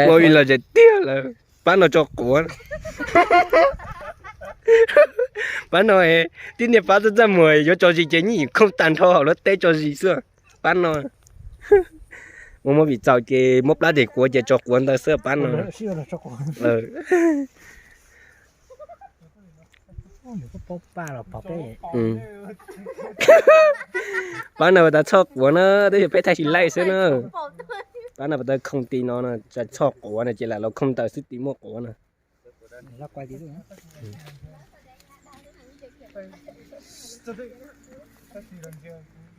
Ua vim los zem tiag lawm. Pab no tso quav. Pab no tib niag pab txaj txaj muag yuav tso zis ces yeej khooj tag nrho hauv lub teb tso zis xwb. Pab no ua movie txaus ces muab plab tim quav ces tso quav ntawd xwb pab no. Pab no pas tas txhoj quav na, twb yog peb thaij tsis laij xwb na. Pab no pas tas khooj ti no, txhoj quav no ces lam los khooj ntawd xwb ti muaj quav na.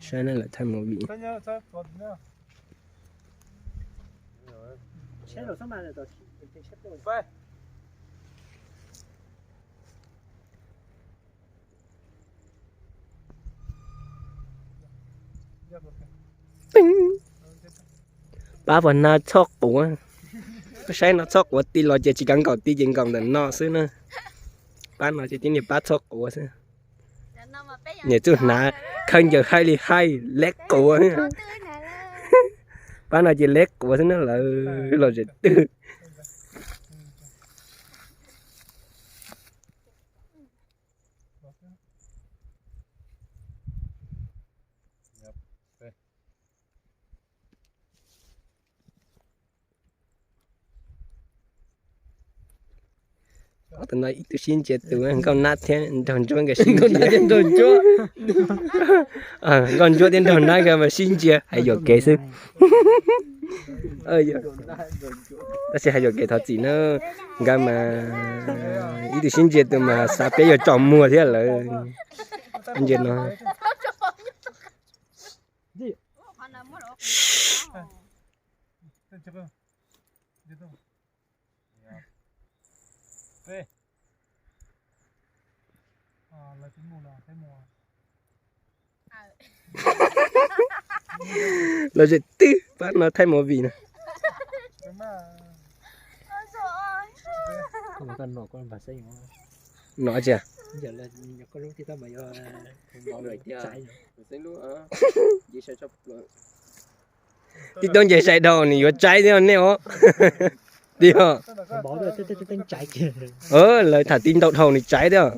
Saib na lawm thaij movie. Pab puas hnov txhoj quav? Saib no txhoj quav ti los ces tsis kav nkaum ti ces nkaum ntawm no xwb na. Pab no ces tib niag pab txhoj quav xwb. Niam txuj hnav khaws ncaws haij li haij leb quav. Pab no ces leb quav xwb na lawm los zem twg. Tus no ib tug sib ntsia tus nkauj nab thiab nraug ntsuab nkawd sib ntsia. Nkauj ntsuab thiab nraug nab nkawd mas sib ntsia hais yuam kev xwb. Tab sis hais yuam kev thov txim na, nkawd mas ib tug sib ntsia tus mas xav peb yuav tsaus muag thiab lawm. Ntsia no. Los zem twg pab no thaij movie na. No tsis. Tib tug nce sai dhau nws yuav tsaib thiab nej os. Tiag. Lawv tham tib ntau dhau nws tsaib thiab.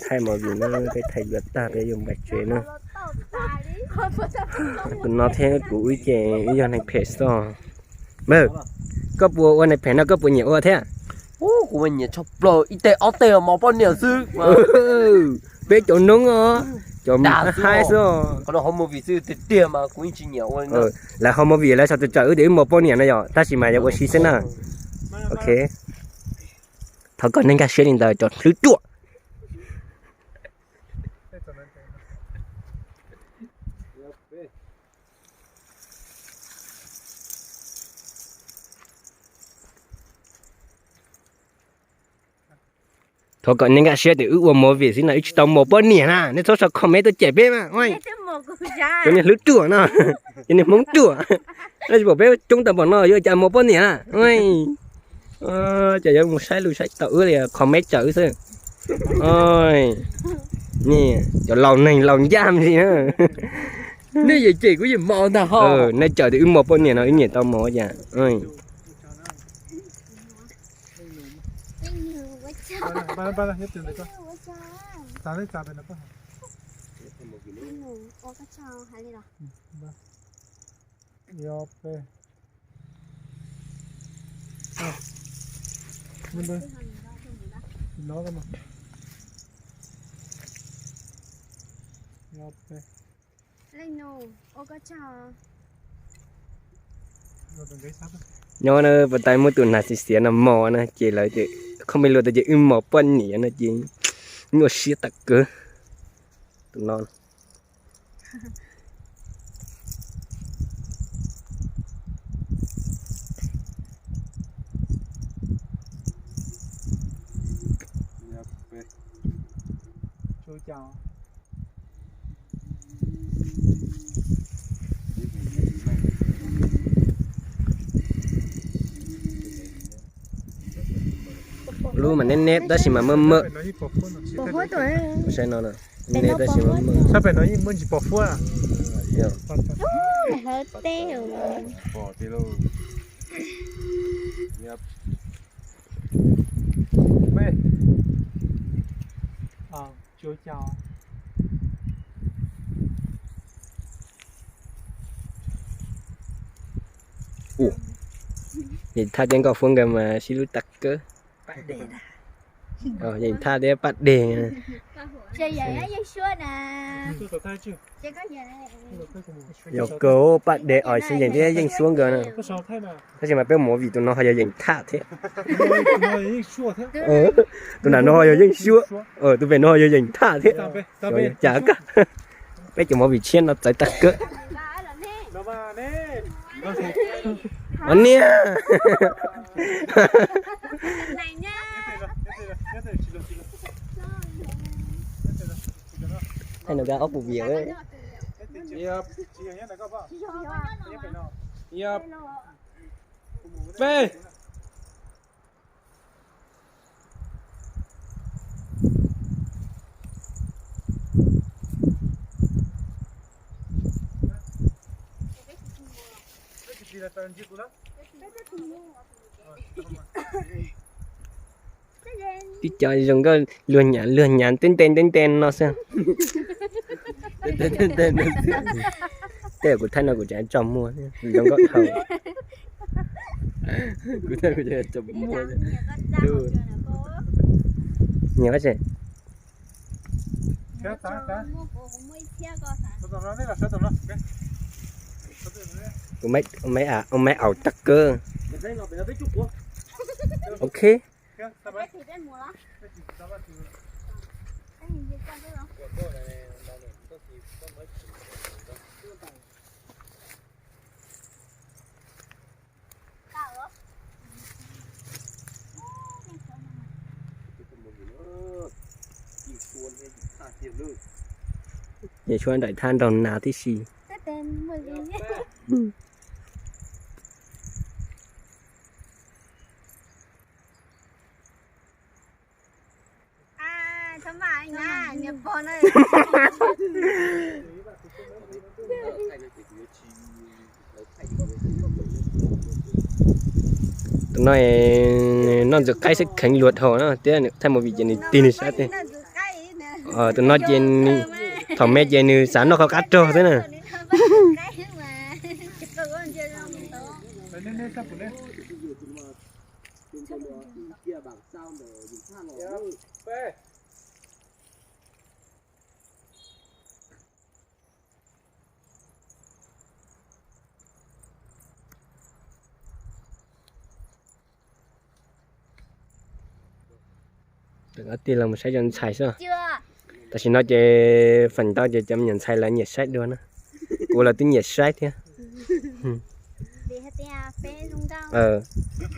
Thaij movie no peb thaij yuav tag peb yuav npaj tsev na. Tus no thiab kuv wb ces wb yog neeg phem xwb. Koj puas ua neeg phem no koj puas nyiam ua thiab? Kuv nyiam tshaj plaws ib teg ob teg mos poj niam xwb. Peb cov noob os, cov haib xwb. Qhov no hauv movie xwb tiag tiag mas kuv yeej tsis nyiam ua li. Lawv hauv movie lawv txhais tes tsawm wb tias wb mos poj niam no yom, tab sis mas yog ua si xwb na. Ok. Thov kom nej nkag siab li ntawd cov hlwb ruam. Thov kom nej nkag siab tias wb ua movie xwb no, wb tsis tau mos poj niam na, nej txhob sau comment tuaj cem peb mas. Cov niag hlwb ruam no, cov niag hmoob ruam, nej tsis pom peb coob tau npaum no yuav cas mos poj niam na. Ces yuav mus saib lus saib tau wb li comment tsawm wb xwb. Cov laus neeg laus ncaj me ntsis na. Nej yeej cem kuv yeej mos ntag ho. Nej tsawm tias wb mos poj niam no wb nyiam tau mos cas. Nyob na, puas tas muaj tus hnav xiv xiav no mos na ces lawv tias, comment luag tias ces wb mos poj niam no ces nyuaj siab tag kawg. Tus no. Lub mas neb neb tab sis mas maj maj. Saib no, neb tab sis maj maj. Yeej thaj thiab nkauj fuab nkawd mas sib hlub tag kawg. Yeej thaj thiab paj deg. Yog kawg paj deg os, Xyooj Yees thiab Yeej Suab nkawd na. Tab sis mas peb mus vim tus no ho yog Yeej Thaj thiab. Tus nram no ho yog Yeej Suab, tus pem no ho yog Yeej Thaj thiab. Cas kawg. Peb cov movie tshiab no txawv tag kawg. Os niam. Thaij no ob puas vias. Peb. Tib co zoo nkauj luag nyav luag nyav ntev ntev ntev ntev no xwb. Tej kuv thaij no kuv tseem tso muag zoo nkauj dhau. Kuv thaij kuv tseem tso muag. Nyiam qab tseem. Tus maiv aum tag kawg. Ok. Ces tshuav nraim thaj nraug nas tib si. Tus no noj ntxuag qaib xwb kheev luag dhau na, thiab thaij movie ces nws tig nws saib tiag. Tus no ces thaum me ces nws xav noj qhov qab rog xwb na. Tij los mus saib cov ntxhais xwb. Tam sim no ces feem ntau ces cov me nyuam ntxhais lawv nyiam saib dua na. Kuv los twb nyiam saib thiab.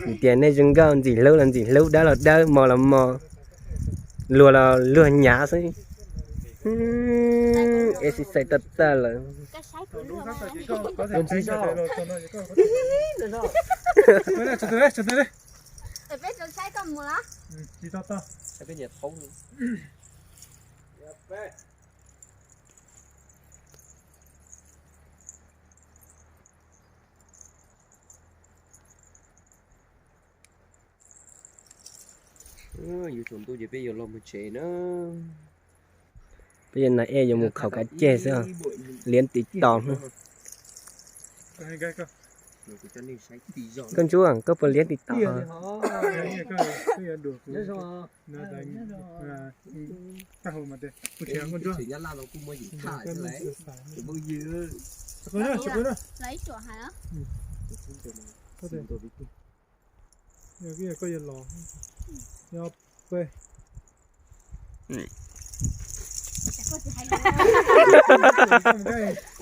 Vim tias nej zoo nkauj, ntxim hlub los ntxim hlub, dawb los dawb, mos los mos, luag los luag nyav xwb. Exercise tag tag lawm. Yuav tsaus ntuj ces peb yuav los mus tsev na. Peb yuav na ej yuav mus khaum kav ceg xwb, liab tiv tos. Koj ntsuab, koj puas liab tiv tos?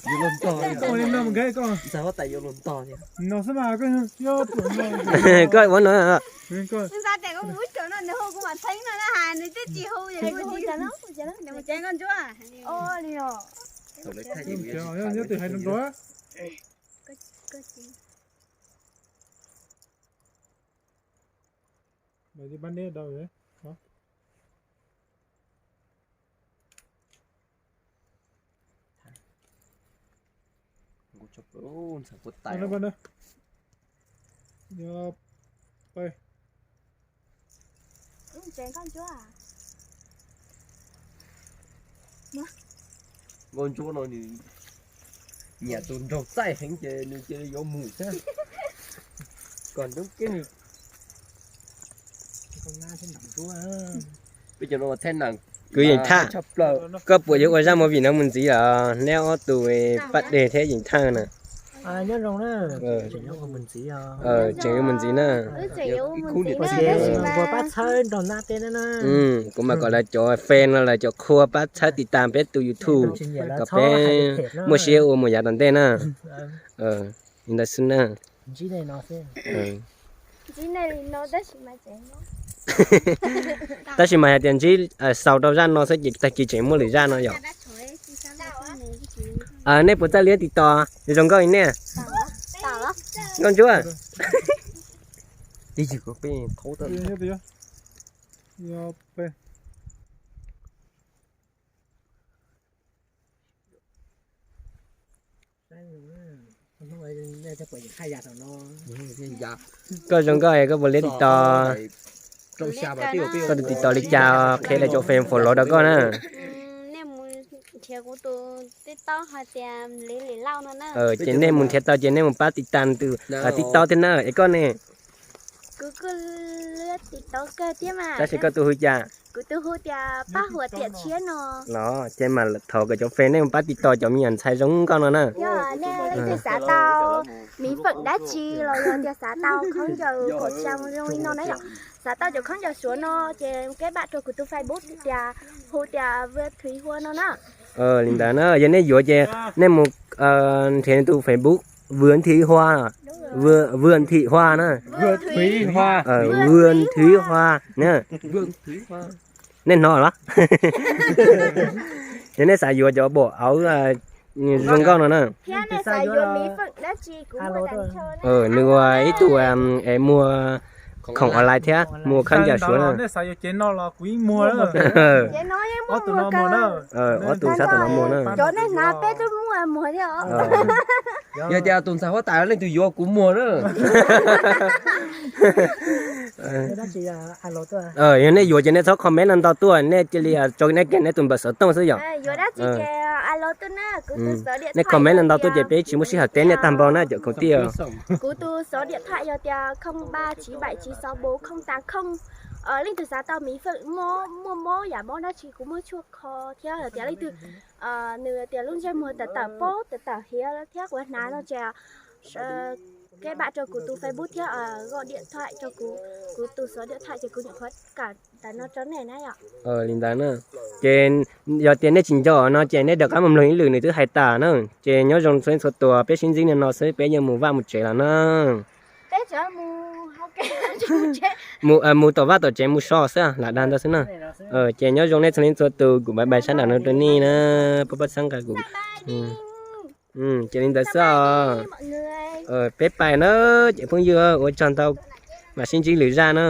Yuav luag ntog, ntxawg huab tais yuav luag ntog thiab. No xwb mas koj yuav pum no. Koj ua no. Nws xav tias kuv mus ib tsoom no nws hu kuv mam txheeb no na has nws twb tsis hu es kuv tsis nws mus ceev koj ntsuab. Nyob twg hais nrov nrov. Npaj neb dau. Nkauj ntsuab no nws nyiam tus nraug txaij heev ces nws cia li yuav mus xwb. Kom nws, peb cov no thaij neem. Kwv Yeej Thaj, koj puas yuav ua zaj movie no mus ntxiv los? Neb ob tug Paj Dej thiab Yeej Thaj na. Tseem yuav mus ntxiv na. Ua pab txhawb nrog nab teb na. Kuv mam kom lawv cov fan no lawv cov qhua pab txhawb tiv tas peb tus YouTube kom peb muaj siab ua mus yav tom ntej na. Li ntawd xwb na. Tab sis mas hais tias ntsib xaus rau zaj no xwb ces tag kis tseem muaj lwm zaj no yom. Nej puas txawj liab tiv tos zoo nkauj li nej? Nkauj ntsuab. Koj zoo nkauj es koj puas liab tiv tos? Koj tus tiv tos li cas qhia lawv cov fan follow rau koj na. Nej mus nrhiav kuv tus TikTok hais tias Liv Lim Lauj no na. Ces nej mus nrhiav tau ces nej mus pab tiv tas tus TikTok thiab na. Es koj ne? Kuv kuj liab tiv tos kawg thiab mas. Tab sis koj tus hu cas? Kuv tus hu tias Paj Huam Tiam Tshiab no. Los ces mas thov kom cov fan nej mus pab tiv tos cov me nyuam ntxhais zoo nkauj no na. Yog nej leej twg xav tau miv feem dab tsi los yog tias xav tau khaub ncaws khov tsa zoo li no na yom, xav tau cov khaub ncaws suav no ces keb npam rau kuv tus Facebook tias hu tias Vwm Thwv Hua no na. Li ntawd na yog nej yuav ces nej mus nrhiav tus Facebook Vwm Thwv Hua, Vwm Thwv Hua na. Vwm Thwv Hua. Nej hnov los? Yog nej xav yuav cov npam auv zoo nkauj no na. Nws ua ib tug es muag khoom online thiab muag khaub ncaws suav na. Ob tug xav tom no muag na. Yog tias tus ntxhais huab tais leej twg yuav kuv muag na. Yog nej yuav ces nej txhob comment no ntau tuaj, nej cia li tso nej kiag nej tus npawb xov tooj xwb yom. Nej comment no ntau tuaj ces peb tsis muaj sij hawm teb nej tag npaum na cov kwv tij. Kuv tus xov điện thoại yog tias không ba chín bảy chín sáu bốn không tám không. Leej twg xav tau miv feem mob, muaj mob yam mob dab tsi kuv muaj tshuaj kho thiab hais tias leej twg nws tias lub ntsej muag tawm tawm pob tawm tawm hiav thiab quav hnav no ces keb npam rau kuv tus Facebook thiab gọi điện thoại rau kuv, kuv tus số điện thoại ces kuv nyuam qhuav kam ntawm no rau nej na yom. Li ntawd na. Ces yog tias nej tsis nco no ces nej rov qab mus mloog ib lwm nws twb hais tas na. Ces nyob zoo txhua leej txhua tus, peb sib ntsib li no xwb peb yuav mus vaj mus tsev lawm na. Mus tom vaj tom tsev mus so xwb lam dag ntawd xwb na. Ces nyob zoo nej txhua leej txhua tus, kuv bye bye sab nram no rau nej na. Pab pab txhawb nqa kuv. Ces li ntawd xwb os. Peb pais na, ces phooj ywg ua tsaug ntau, mam sib ntsib lwm zaj na.